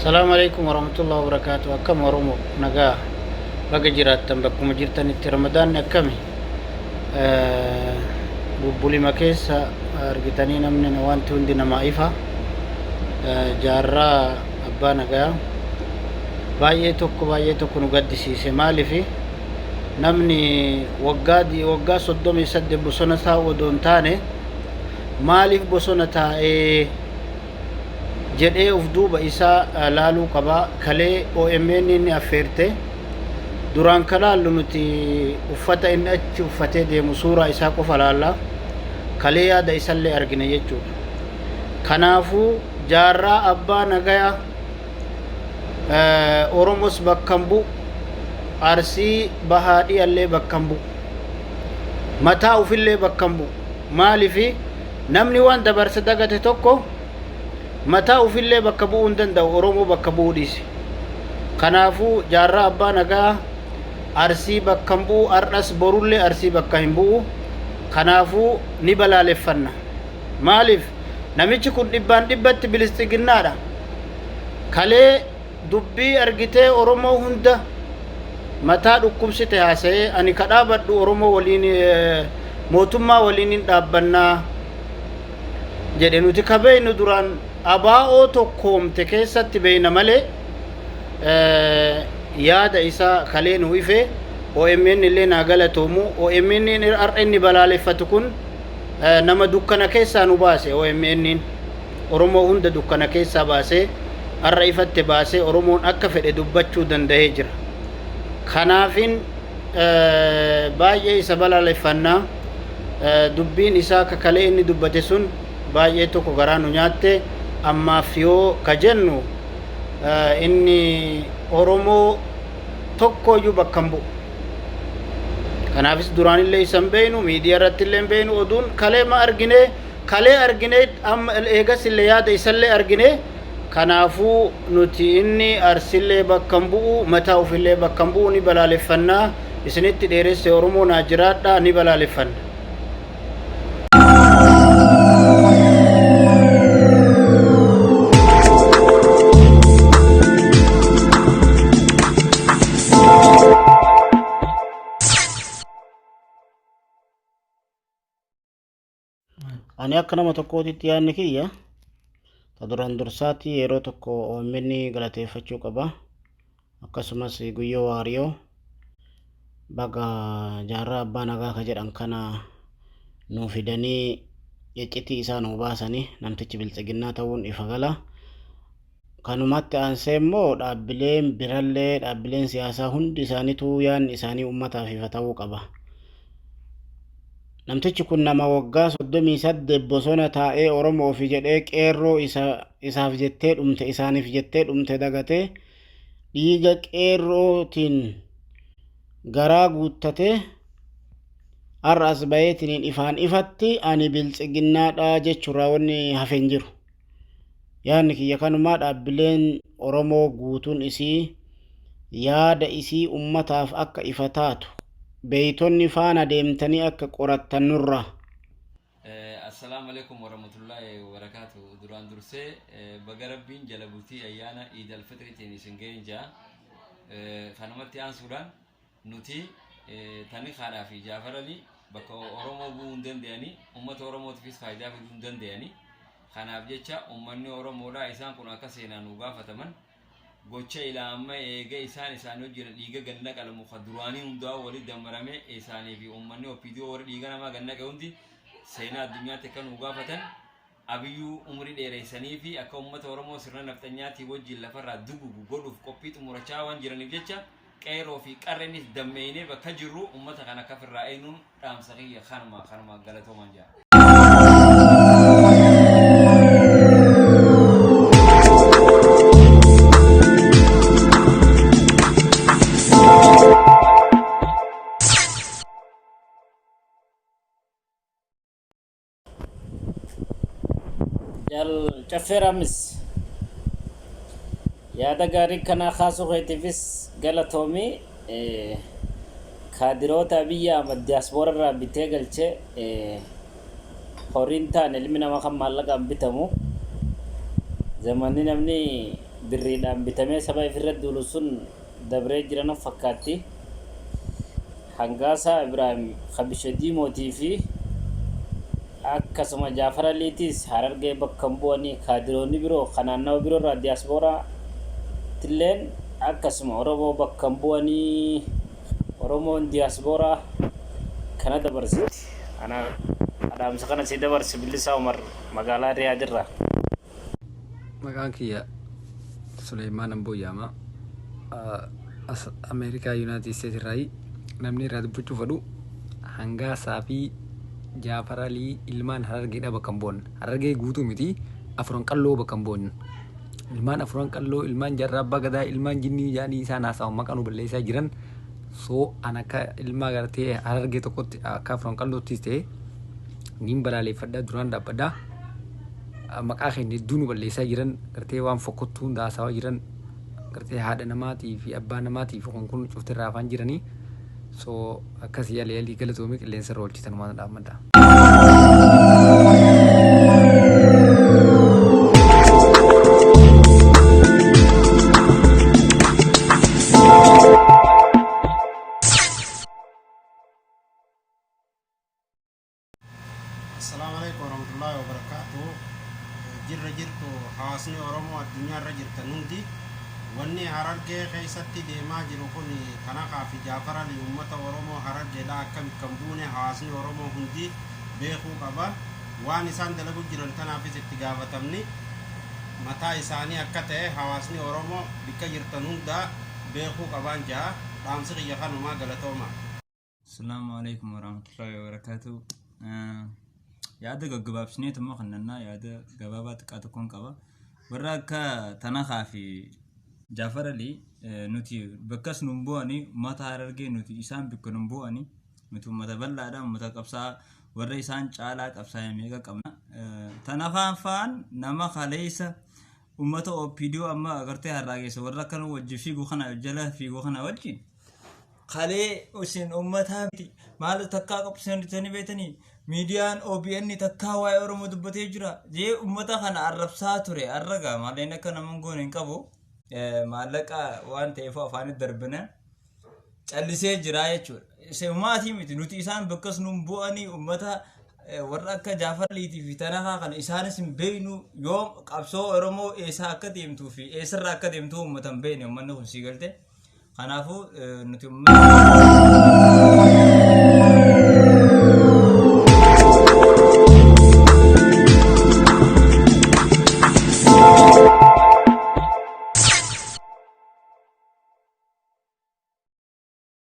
Salaamu alaikum warahmatullahi wabarakatuh. Akkam Oromoo, nagaa baga jiraattan bakkuma jirtanitti. Ramadaanni akkami? Bubbulima keessa argitanii namni wanti hundi namaa ifa. Jaarraa abbaa nagaa baay'ee tokko baay'ee tokko nu gaddisiise. Maalifi namni waggaa waggaa 38 bosona taa'u odoo hin taane, maaliif bosona taa'ee jedhee uf duuba isaa laaluu qaba. Kalee OMN inni affeerte duraan ka laallu nuti uffata inni achi uffatee deemu, suuraa isaa qofa laalla. Kalee yaada isallee argine jechuudha. Kanaafuu Jaarraa abbaa nagaya Oromos bakka hin bu'u, Arsii bahaa dhiyallee bakka hin bu'u, mataa ufillee bakka hin bu'u. Maalifi namni waan dabarse dagate tokko mataa ufillee bakka bu'uu hin danda'u, Oromoo bakka bu'uu dhiise. Kanaafuu Jaarraa abbaa nagaa Arsii bakka hin bu'u, har'as borullee Arsii bakka hin bu'u. Kanaafuu ni balaaleffanna. Maaliif namichi kun dhibbaan dhibbatti bilisiginnaadha. Kalee dubbii argitee Oromoo hunda mataa dhukkubsite haasa'ee, ani ka dhaabadhu Oromoo waliin, mootummaa waliin hin dhaabbannaa jedhe. Nuti ka beeynu duraan abaa'oo tokkoomte keessatti beeyna malee, yaada isaa kalee nu ife. OMN illee naa galatoomu. OMN har'a inni balaaleffatu kun nama dukkana keessaa nu baase. OMN Oromoo hunda dukkana keessaa baasee har'a ifatte baasee Oromoon akka fedhe dubbachuu danda'ee jira. Kanaafin baay'ee isa balaaleffannaa. Dubbiin isaa kakalee inni dubbate sun baay'ee tokko garaa nu nyaatte. Ammaaf yoo ka jennu, inni Oromoo tokkooyyuu bakka hin bu'u. Kanaafis duraanillee isa hin beeynu, miidiyaa irratti illee hin beeynu. Oduun kalee ma argine, kalee argine, amma eegas illee yaada isallee argine. Kanaafuu nuti inni Arsillee bakka hin bu'u, mataa ofillee bakka hin bu'u, ni balaaleffannaa. Isinitti dheeresse. Oromoo naa jiraadhaa, ni balaaleffanna. Ani akka nama tokkootitti yaadni kiyya ta duraan dursaatti yeroo tokko OMN galateeffachuu qaba. Akkasumas Guyyoo Waariyoo baga Jaarraa abbaa nagaa ka jedhan kana nuu fidanii iccitii isaa nuu baasanii, namtichi biltsiginnaa ta'uun ifa gala. Kanumatti aansee immoo dhaabbileen birallee, dhaabbileen siyaasaa hundi isaaniitu yaadni isaanii uummataaf ifa ta'uu qaba. Namtichi kun nama waggaa 38 bosona taa'ee Oromoof jedhee qeerroo isa isaaf jettee dhumte, isaaniif jettee dhumte dagatee, dhiiga qeerrootiin garaa guuttatee har'a as baheetiniin ifaan ifatti ani biltsiginnaadha jechuurraa wanni hafe hin jiru. Yaadni kiyya kanumaa. Dhaabbileen Oromoo guutuun isii yaada isii ummataaf akka ifa taatu beeytonni faana deemtanii akka qorattan nurraa. Assalaamu alaikum warahmatullahi wabarakatuh. Duraan dursee baga Rabbiin jala bultii ayyaana Iid al-Fitriitiin isin ga'een ja'a. Kanumatti aansuudhaan nuti Tanikaadhaa fi Jaafar Ali bakka Oromoo bu'uu hin danda'ani, uummata Oromootiifis faayidaa fiduu hin danda'ani. Kanaaf jecha uummanni Oromoodhaa isaan kun akka seenaan nu gaafataman gocha ilaa amma eega isaan isaanii hojjetan dhiiga ganna qalamu ka duraanii hundaa walitti dammarame isaanii fi uummanni OPDO warri dhiiga namaa gannaqe hundi seenaa addunyaatti akka nu gaafatan, Abiyyuu umrii dheereessanii fi akka uummata Oromoo sirna nafxanyaatii wajjin lafarraa dugugu godhuuf qophii xumurachaa waan jiraniif jecha qeerroo fi qarreenis dammeeynee bakka jirru uummata kana akka ofirraa eenyuun dhaamsa kiyya kanuma, galatoomaan jaa. Jaal Caffee Raammis, yaada gaarii kanaa kaasuu keetiifis galatoomi. Kaadiroota Abiyyi Ahmad diyaaspoora irraa bitee galche horiin taane, ilmi namaa kan maallaqaan bitamu. Zamanni namni Birriidhaan bitamee saba ifirra duulu sun dabree jira naf fakkaatti. Hangaasaa Ibraahim Kabishe Diimootii fi akkasuma Jaafar Aliitiis Harargee bakka hin bu'anii. Kaadiroonni biroo ka naannawa biroo irraa diyaaspooraa tilleen akkasuma Oromoo bakka hin bu'anii. Oromoon diyaaspooraa kana dabarsiti. Ana dhaamsa kana sii dabarse Bilisaa Umar magaalaa Riyaad irraa. Maqaan kiyya Suleymaan Amboo jedhama. As Ameerikaa Yuunaayitid Isteet irraayi namni irraa dubbachuu fedhu Hangaasaa fi Jaafar Alii ilmaan Harargeedha bakka hin bu'an. Harargee guutuu miti, afuran qalloo bakka hin bu'an. Ilmaan afuran qalloo, ilmaan jaarraa abbaa gadaa, ilmaan jinnii jedhanii isaan haasa'an maqaa nu balleessaa jiran. So an akka ilmaa gartee Harargee tokkotti akka afuran qalloottis ta'e niin balaaleeffadha, duraan dhaabbadha. Maqaa keenya hedduu nu balleessaa jiran, gartee waan fokkottuu hunda haasawaa jiran, gartee haadha namaatii fi abbaa namaatii fi kun kun cufti irraa afaan jiranii. So akkasii yaalii yaalii galatoomii qilleensa irra oolchitan waan dhaammadha. Assalaamu alaikum warahmatullahi wabarakaatu. Jirra jirtu hawaasni Oromoo addunyaa irra jirtan hundi, wanni Harargee keessatti deemaa jiru kun Tanakaa fi Jaafar Ali uummata Oromoo Harargeedha akka bikka hin buune hawaasni Oromoo hundi beekuu qaba. Waan isaan dalagu jiran tanaafis itti gaafatamni mataa isaanii akka ta'e hawaasni Oromoo bikka jirtan hundaa beekuu qabaan ja'a. Dhaamsi kiyya kanumaa, galatooma. Asalaamu alaikum warahmatullahi wabarakatuh. Yaada gaggabaabsineetuma kannannaa yaada gabaabaa xiqqaa tokkoon qaba. Warra akka Tanakaa fi Jaafar Ali nuti bakkas nun bu'anii, uummata Harargee nuti isaan bikka nun bu'anii, nuti uummata bal'aadha, uummata qabsaa warra isaan caalaa qabsaa'e meeqa qabna. Tanakaan faan nama kaleessa uummata OPDO amma agartee har'aa keessa warra akkana wajji fiigu kana jala fiigu kana wajjin kalee isin ummataa miti maal takkaa qabsiisanii beektanii miidiyaan OBN takkaa waa'ee Oromoo dubbatee jira jee ummata kana arrabsaa ture. Har'a gaa maalleen akka nama goone hin qabu, maallaqa waan ta'eef afaanitti darbina callisee jira jechuudha. Isin maatii miti, nuti isaan bakkas nun bu'anii. Ummata warra akka Jaafar Liitii fi Tanakaa kana isaanis hin beeknu, yoo qabsoo Oromoo eessaa akka deemtuu fi eessarraa akka deemtuu uummata hin beekne uummanni kun sii galte. Kanaafuu nuti uummata.